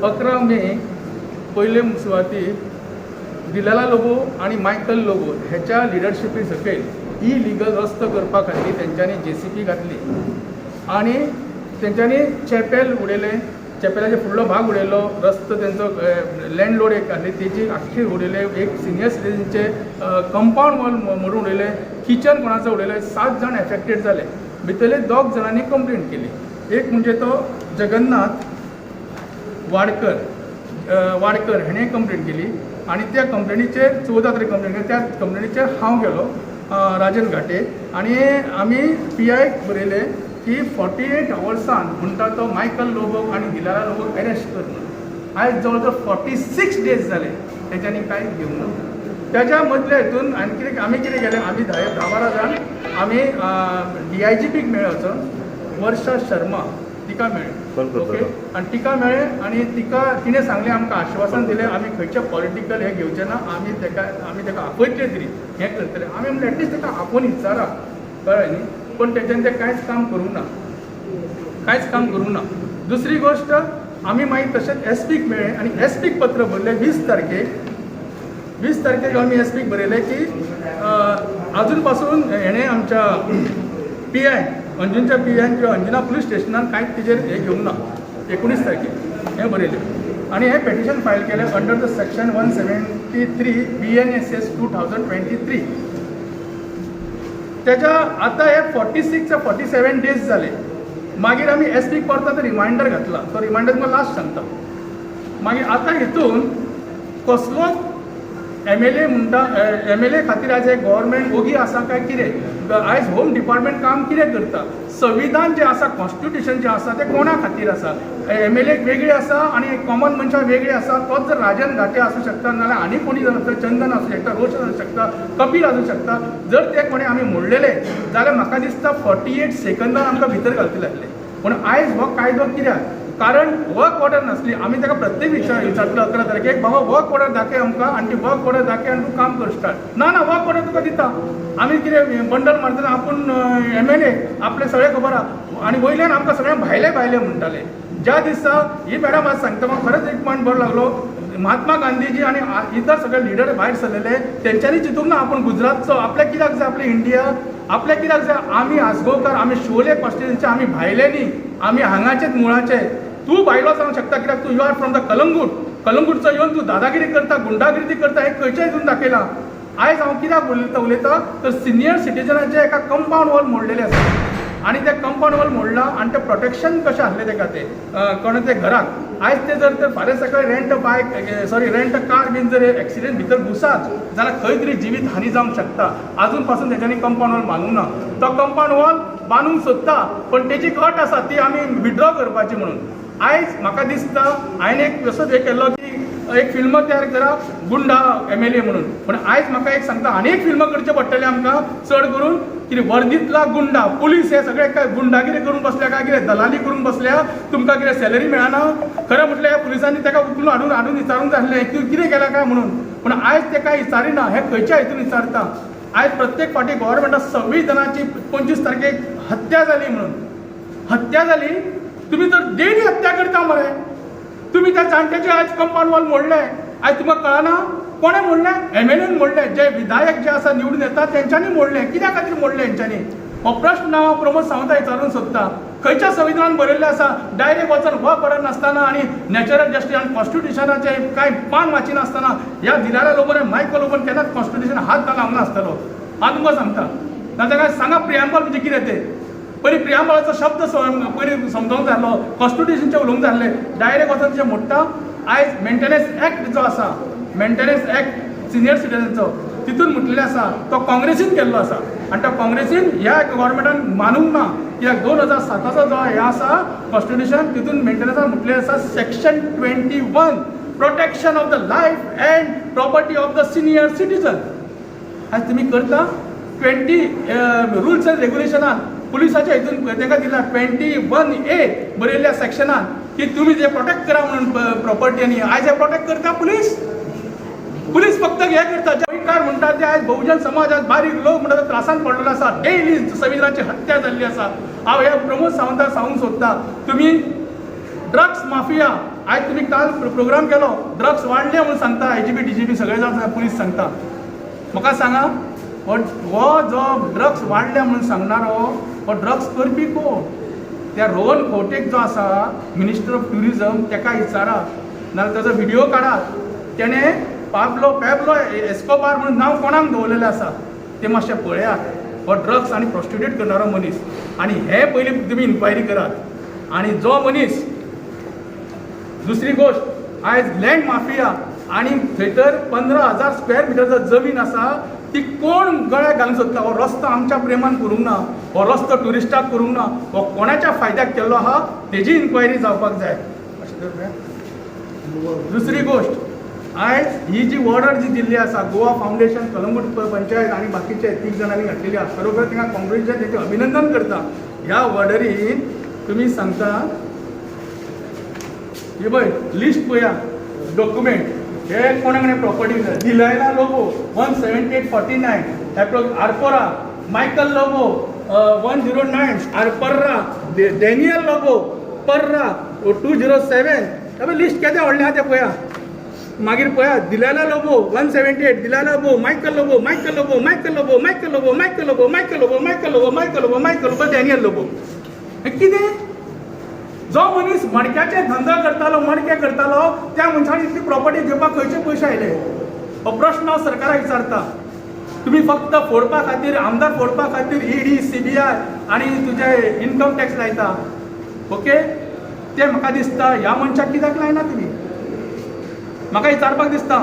11 मे पयले सुवातीर दिलाला लोबो आनी मायकल लोबो ह्याच्या लिडरशिपी सकयल इलिगल रस्तो करपा खातीर तेंच्यांनी जेसीबी घातली आनी तेंच्यांनी चॅपेल उडयलें. चॅपेलाचे फुडलो भाग उडयलो. रस्तो तेंचो लँडलोड एक आसली, तेजी आख्खी उडयले. एक सिनियर सिटीजनचे कंपाऊंड वॉल मोडून उडयलें. किचन कोणाचो उडयलें. सात जाण एफेक्टेड जाले. भितरले दोग जाणांनी कंप्लेन केली. एक म्हणजे तो जगन्नाथ वाडकर. वाडकर हेणें कंप्लेन केली आनी त्या कंप्लेनीचेर, 14 तारीख कंप्लेन केली, त्या कंप्लेनीचेर हांव गेलो, राजन घाटे, आनी आमी पी आयक बरयलें की 48 अवर्सान म्हणटा तो मायकल लोबोक आनी दिलाला लोबोक अरेस्ट कर म्हणून. आयज जवळ जवळ 46 डेज जाले, तेच्यांनी कांय घेवंक ना. त्याच्या मदल्या हितून आनी कितें, आमी कितें केलें, आमी 10, 10-12 जाण आमी डी I जी पीक मेळ्ळे वचोन. वर्षा शर्मा, तिका मेळ्ळे. कोण करता? ओके, आनी तिका मेळ्ळे आनी तिका तिणें सांगलें, आमकां आश्वासन दिलें, आमी खंयचे पॉलिटिकल हें घेवचें ना, आमी ताका आपयतले तरी हें करतले. आमी म्हणलें, एटलिस्ट ताका आपोवन विचारा, कळ्ळें न्ही? पूण तेच्यान तें कांयच काम करूंक ना, कांयच काम करूंक ना. दुसरी गोश्ट, आमी मागीर तशेंच एस पीक मेळ्ळे आनी एस पीक पत्र बरयलें 20 तारखेक. 20 तारखेक आमी एस पीक बरयलें की अजून पासून हेणें आमच्या पी I, अंजुनच्या पी आयन किंवा अंजुना पुलीस स्टेशनान कांयच तेजेर हें घेवंक ना. 19 तारखेक हें बरयलें आनी हें पेटिशन फायल केलें under the section 173 BNSS 2023. त्याच्या आतां हे 46, 47 डेज जाले. मागीर आमी एस पीक परत रिमायंडर घातला. तो रिमायंडर तुमकां लास्ट सांगता. मागीर आतां हितून कसलोच एमएलए म्हणटा, एमएलए खातीर आयज हे गव्हर्मेंट ओगी आसा काय कितें? आयज होम डिपार्टमेंट काम कितें करता? संविधान जें आसा, कॉन्स्टिट्युशन जें आसा, तें कोणा खातीर आसा? एमएलए वेगळी आसा आनी कॉमन मनशां वेगळी आसा. तोच जर राजन घाटे आसूं शकता, नाजाल्यार आनी कोणी जावं शकता, चंदन आसूं शकता, रोशन आसूं शकता, कपील आसूं शकता. जर ते कोणी आमी मोडलेले जाल्यार म्हाका दिसता 48 सेकंदान आमकां भितर घालतले आसले. पूण आयज हो कायदो कित्याक? कारण वर्क ऑर्डर नासली. आमी ताका प्रत्येक विचारतलो 11 तारखेक, बाबा, वर्क ऑर्डर दाखय आमकां आनी ती वर्क ऑर्डर दाखय आनी तूं काम कर स्टार्ट. ना ना, वर्क ऑर्डर तुका दिता आमी. कितें बंडल मारतना आपूण एमएलए, आपलें सगळें खबर आहा. आनी वयल्यान आमकां सगळ्यांक भायले भायले म्हणटाले. ज्या दिसा ही मॅडम आज सांगता, म्हाका खरेंच एक पॉयंट बरो लागलो. महात्मा गांधीजी आनी इतर सगळे लिडर भायर सरलेले, तेंच्यांनी चिंतूंक ना आपूण गुजरातचो. आपल्याक कित्याक जाय आपलें इंडिया? आपल्याक कित्याक जाय? आमी आसगांवकार, आमी शिवोले कॉन्स्टिट्युन्सी, आमी भायले न्ही, आमी हांगाचेच मुळाचे. तूं भायलो जावंक शकता कित्याक तूं you are from the Calangute. कलंगूटचो येवन तूं दादागिरी करता, गुंडागिरी करता, हें खंयच्या हितून दाखयलां? आयज हांव कित्याक उलयता उलयता तर सिनियर सिटीजनाचे एका कंपाऊंड वॉल मोडलेलें आसा आनी तें कंपाऊंड वॉल मोडलां आनी तें प्रोटेक्शन कशें आसलें तेका, तें कोण ते घराक. आयज ते जर ते फाल्यां सकाळी rent bike, sorry, rent car बीन जर एक्सिडेंट भितर घुसात जाल्यार खंय तरी जिवीत हानी जावंक शकता. आजून पासून तेच्यांनी कंपाऊंड वॉल बांदूंक ना. तो कंपाऊंड वॉल बांदूंक सोदता, पण तेजी अट आसा ती आमी विड्रॉ करपाची म्हणून. आयज म्हाका दिसता, हांवें एक असोच हे केल्लो की एक फिल्म तयार करा, गुंडा एमएलए म्हणून. पण आयज म्हाका एक सांगता, आनी एक फिल्म करचें पडटलें आमकां चड करून. कितें वर्दीतला गुंडा पुलीस हे सगळे काय गुंडागिरी करून बसल्या काय कितें दलाली करून बसल्या? तुमकां कितें सॅलरी मेळना? खरें म्हटल्यार ह्या पुलिसांनी ताका उखलून हाडून हाडून विचारूंक जाय आसलें, तूं कितें केलां काय म्हणून. पूण आयज ते काय विचारिना. हे खंयच्या हितून विचारता? आयज प्रत्येक फावटी गव्हर्मेंटाक 26 जाणांची 25 तारखेक हत्या जाली म्हणून हत्या जाली. तुमी तर डेली हत्या करता मरे. तुमी त्या जाणट्याचे आयज कंपाऊंड वॉल मोडले. आयज तुमकां कळना कोणें मोडलें? एमएलएन मोडलें. जे विधायक जे आसा, निवडून येतात, तेंच्यांनी मोडलें. कित्या खातीर मोडलें हेंच्यांनी? हो प्रश्न हांव प्रमोद सावंता विचारूंक सोदता. खंयच्या संविधानान बरयल्लें आसा, डायरेक्ट वचून वर्क ऑर्डर नासतना आनी नॅचरल जस्टीस आनी कॉन्स्टिट्युशनाचें कांय पान वाचिनासतना? ह्या दिलाला लोबोन, मायकल लोबोन केन्नाच कॉन्स्टिट्युशन हात लावंक नासतलो, हांव तुमकां सांगता. ना काय सांगा, प्रियांबल म्हणजे कितें तें पयलीं प्रियांबलाचो शब्द पयलीं समजोंक जाय आसलो, कॉन्स्टिट्युशनचें उलोवंक जाय आसलें. डायरेक्ट वचून तेजें मोडटा. आयज मेंटेनन्स एक्ट जो आसा, मेंटेनन्स एक्ट सिनियर सिटीजनचो, तितून म्हटलेलें आसा, तो काँग्रेसीन केल्लो आसा आनी तो काँग्रेसीन ह्या गव्हर्मेंटान मानूंक ना. कित्याक 2007चो जो हें आसा कॉन्स्टिट्युशन, तितून मेंटेनन्सान म्हटलें आसा, section 21, protection of the life and property of the senior citizen. आज तुमी करता 20 रुल्स अँड रेग्युलेशनान पुलिसाच्या हितून तांकां दिला, 21A बरयल्ल्या सेक्शनान की तुमी जे प्रोटेक्ट करा म्हणून प्रॉपर्टी. आनी आयज हे प्रोटेक्ट करता पुलीस? पुलीस फक्त हे करता. गोंयकार म्हणटा ते आयज बहुजन समाज, आज बारीक लोक म्हणटा ते त्रासान पडलेलो आसा. डेली संविधानाची हत्या जाल्ली आसा. हांव हे प्रमोद सावंताक सांगूंक सोदता, तुमी ड्रग्स माफिया आयज तुमी काल प्रोग्राम केलो, ड्रग्स वाडले म्हणून सांगता. आयजीपी, डीजीपी सगळे जाण पुलीस सांगता. म्हाका सांगा, हो हो जो ड्रग्स वाडले म्हणून सांगणारो हो ड्रग्स करपी कोण? त्या रोहन खंवटेक जो आसा मिनिस्टर ऑफ ट्युरिजम, तेका विचारा, नाजाल्यार ताजो व्हिडिओ काडात. तेणें पाब्लो पॅब्लो एस्कोबार म्हणून नांव कोणाक दवरलेलें आसा तें मातशें पळयात. हो ड्रग्स आनी प्रोस्टिट्यूट करणारो मनीस आनी हे पयलीं तुमी इन्क्वायरी करात. आनी जो मनीस, दुसरी गोश्ट, आयज लँड माफिया आनी थंयसर 15,000 स्क्वेअर मिटरचो जमीन आसा, ती कोण गळ्याक घालूंक सोदता? हो रस्तो आमच्या प्रेमान करूंक ना, हो रस्तो ट्युरिस्टाक करूंक ना. हो कोणाच्या फायद्याक केल्लो आहा, तेजी इन्क्वायरी जावपाक जाय. अशें तर. दुसरी गोश्ट, आयज ही जी ऑर्डर जी दिल्ली आसा, गोवा फावंडेशन, कलंगूट पंचायत आनी बाकीचे तीग जाणांनी घातलेली आसा, खरोखर तांकां कॉंग्रेचुलेशन, तेचें अभिनंदन करता. ह्या ऑर्डरीन तुमी सांगता, हे पळय लिस्ट पळया, डॉक्युमेंट हे कोणा कडेन property. Delilah Lobo 178 49 Arpora, Michael Lobo 109 Arpora, Daniel Lobo Parra 207. हे लिस्ट केदें व्हडलें आहा तें पळया. मागीर पळया, Delilah Lobo 178, Delilah Lobo, Michael Lobo, Michael Lobo, Michael Lobo, Michael Lobo, Michael Lobo, Michael Lobo, Michael Lobo, Michael Lobo, Michael Lobo, Daniel Lobo. हें कितें? जो मनीस मणक्याचे धंदो करतालो, मणके करतालो, त्या मनशान इतली प्रॉपर्टी घेवपाक खंयचे पयशे आयले? हो प्रश्न हांव सरकाराक विचारता. तुमी फक्त फोडपा खातीर, आमदार फोडपा खातीर ईडी, सीबीआय आनी तुजे इन्कम टॅक्स लायता, ओके. ते म्हाका दिसता ह्या मनशाक कित्याक लायना तुमी? म्हाका विचारपाक दिसता.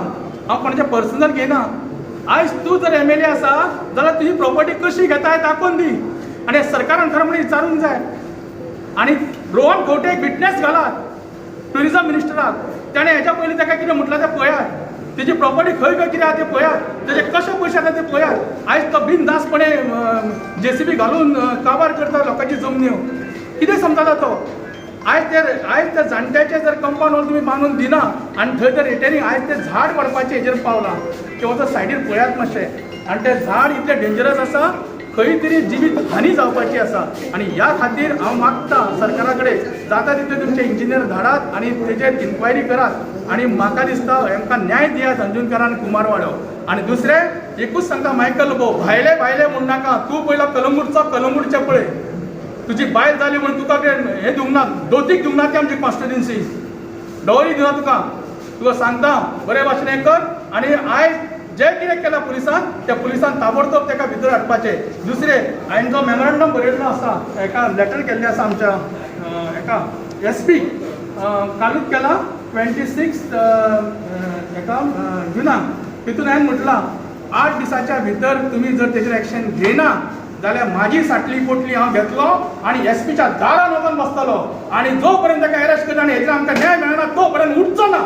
हांव कोणाचें पर्सनल घेयना. आयज तूं जर एमएलए आसा जाल्यार तुजी प्रॉपर्टी कशी घेता हें दाखोवन दी आनी सरकारान खरें म्हणून विचारूंक जाय. आनी रोहन खंवटे विटनेस घालात ट्युरिजम मिनिस्टराक. ताणें हेच्या पयलीं ताका कितें म्हटलां तें पळयात. तेजी प्रॉपर्टी खंय खंय कितें आहा तें पळयात. तेजे कशे पयशे आसा ते पळयात. आयज तो बिनधास्तपणे जेसीबी घालून काबार करता लोकांची जमन्यो. कितें समजता तो? आयज त्या जाणट्याचे जर कंपाऊंड वॉल तुमी बांदून दिना आनी थंय जर रिटेनिंग, आयज तें झाड पडपाचें हेजेर पावलां. तें वचून सायडीर पळयात मातशें. आनी तें झाड इतलें डेंजरस आसा, खंय तरी जिवीत हानी जावपाची आसा. आनी ह्या खातीर हांव मागता सरकारा कडेन, जाता तितले तुमचे इंजिनियर धाडात आनी तेजेर इन्क्वायरी करात आनी म्हाका दिसता हेमकां न्याय दियात, अंजुणकार आनी कुमारवाडो. आनी दुसरें एकूच सांगता, मायकल लोबो, भायले भायले म्हूण नाका. तूं पयलो कलंगूटचो, कलंगूटचें पळय. तुजी बायल जाली म्हणून तुका कितें हें दिवंक ना, दोतीक दिवंक ना ती आमची कॉन्स्टिट्युन्सी डोरी दिना तुका. तुका सांगता, बरे भाशेन हें कर. आनी आयज जे कितें केलां पुलिसान, त्या पुलिसान ताबडतोब ताका भितर हाडपाचें. दुसरें, हांवें जो मेमोरंडम बरयल्लो आसा, एका लेटर केल्लें आसा आमच्या एका एस पी, कालूच केला, 26 एका जुनाक. तितून हांवें म्हटलां, 8 दिसाच्या भितर तुमी जर तेजेर एक्शन घेयना जाल्यार म्हाजी साटली पोटली हांव घेतलो आनी एस पीच्या दारान वचून बसतलो आनी जो पर्यंत ताका अरेस्ट करता आनी हेजेर आमकां न्याय मेळना तो पर्यंत उठचो ना.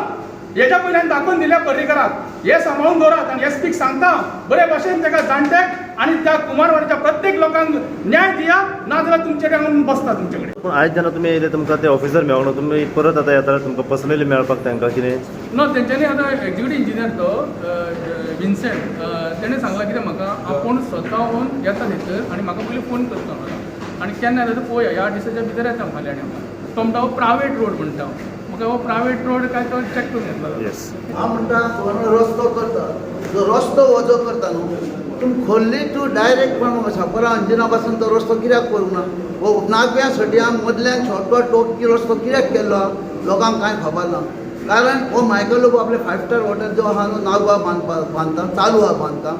हेच्या पयल्यान हांवें दाखोवन दिल्या पर्रीकराक. हे सांबाळून दवरात आनी एस पीक सांगता, बरे भाशेन ताका जाणट्याक आनी त्या कुमारवाडीच्या प्रत्येक लोकांक न्याय दिया, नाजाल्यार तुमचे कडेन बसता तुमचे कडेन. पूण आयज जेन्ना तुमी येयले, तुमकां ते ऑफिसर मेळना. तुमी परत आतां येता, तुमकां पर्सनली मेळपाक तांकां कितें? ना, तेंच्यांनी आतां एक्झिक्युटीव इंजिनियर तो विन्सेंट, तेणें सांगलां कितें म्हाका, आपूण स्वताहून येता थंयसर आनी म्हाका पयलीं फोन करता म्हणून आनी केन्ना येता ते पळोवया, ह्या दिसाच्या भितर येता फाल्यां. आनी तो म्हणटा हो प्रायवेट रोड म्हणटा. म्हाका हो प्रायवेट रोड काय तो चॅक करून घेतलो. येस. हांव म्हणटा, रस्तो करता, जो रस्तो हो जो करता न्हू तुमी, खोर्ली टू डायरेक्ट पण शापोरा अंजुना पासून तो रस्तो कित्याक करूंक ना? हो नागव्या सड्या मदल्यान शॉर्टकट टोपकी रस्तो कित्याक केल्लो आहा, लोकांक कांय खबर ना. कारण हो मायकल लोबो आपले फायव स्टार हॉटेल जो आहा न्हू नागवा, बांदपा बांदकाम चालू आहा. बांदकाम,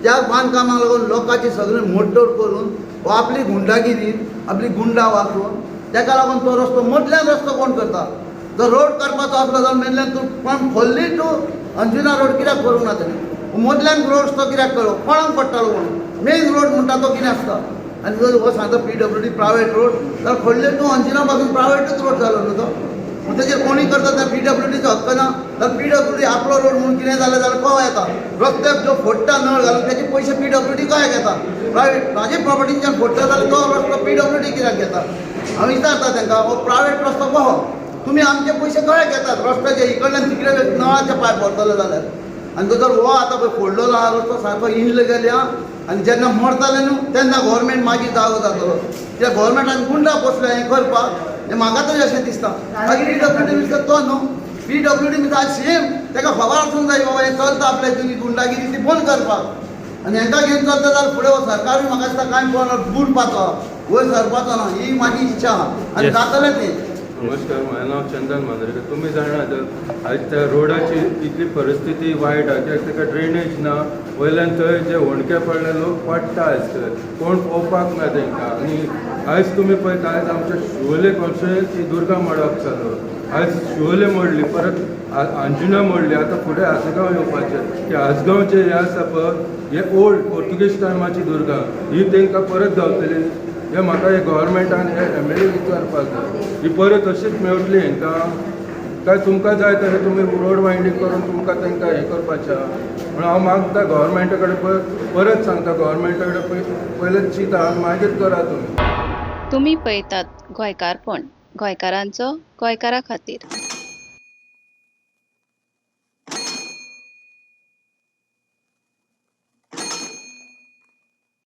त्या बांदकामाक लागून लोकांची सगळी मोडतोड करून हो आपली गुंडागिरी, आपली गुंडा वापरून तेका लागून तो रस्तो मदल्यान रस्तो कोण करता? जर रोड करपाचो आसलो जाल्यार मेनल्यान तूं पण खोर्ली टू अंजुना रोड कित्याक करूंक ना तेणें? मदल्यान रोड तो कित्याक केलो? कोणाक पडटालो म्हणून मेन रोड म्हणटा तो कितें आसता? आनी जर हो सांगता पीडब्ल्यूडी प्रायवेट रोड, जाल्यार खोर्ले टू अंजुना पासून प्रायवेटूच रोड जालो न्हू तो. मग तेजेर कोणी करता त्या पीडब्ल्यूडीचो हक्क ना. जाल्यार पीडब्ल्यूडी आपलो रोड म्हणून कितें जालें जाल्यार कहो येता? रस्त्याक जो फोडटा नळ घालून, तेजे पयशे पीडब्ल्यूडी कशे घेता? प्रायवेट म्हाजे प्रॉपर्टीच्यान फोडटा जाल्यार तो रस्तो पीडब्ल्यूडी कित्याक घेता? हांव विचारता तांकां, हो प्रायवेट रस्तो कहो? तुमी आमचे पयशे कशे घेतात रस्त्याचे? इकडल्यान तिकडे नळाचे पायप व्हरतले जाल्यार आनी तो जर हो आतां पळय फोडलेलो आहा रस्तो, सारको इंडलो गेले आहा. आनी जेन्ना मरतले न्हू तेन्ना गव्हर्मेंट मागीर जागो जातलो, कित्याक गव्हर्मेंटान गुंडा पोसले हें करपाक. हें म्हाका तरी अशें दिसता. मागीर पी डब्ल्यू डी मिनिस्टर तो न्हू, पी डब्ल्यू डी मिनिस्टर आज सेम ताका खबर आसूंक जाय बाबा हें चलता आपल्या हितून ही गुंडागिरी ती बंद करपाक. आनी हेंकां घेवन चलता जाल्यार फुडें हो सरकारूय म्हाका दिसता कांय पळोवना, बुडपाचो, वयर सरपाचो ना, ही म्हाजी इच्छा आहा आनी जातलें तें. नमस्कार, म्हजें नांव चंदन मांद्रेकर. तुमी जाणात, आयज त्या रोडाची इतली परिस्थिती वायट आहा कित्याक ताका ड्रेनेज ना. वयल्यान थंय जे होणके पडले, लोक पडटा आयज थंय, कोण पळोवपाक ना तांकां. आनी आयज तुमी पळयता, आयज आमच्या शिवोले कॉन्स्टिट्युएन्सी दुर्गा मोडप चालू. आयज शिवोले मोडली, परत अंजुना मोडली, आतां फुडें आसगांव येवपाचें. की आसगांवचें हें आसा पळय, हे ओल्ड पोर्तुगीज टायमाची दुर्गा ही तांकां परत गावतली. हे म्हाका हे गव्हर्मेंटान, हे एम एल ए विचारपाक जाय, ही परत अशीच मेळटली हांकां काय तुमकां जाय तशें तुमी रोड वायंडींग करून तुमकां तांकां हें करपाचें आहा? म्हणून हांव मागता गव्हर्मेंटा कडेन, परत सांगता, गव्हर्मेंटा कडेन पयलें चिंता आनी मागीर करा तुमी. तुमी पळयतात गोंयकारपण, गोंयकारांचो गोंयकारा खातीर.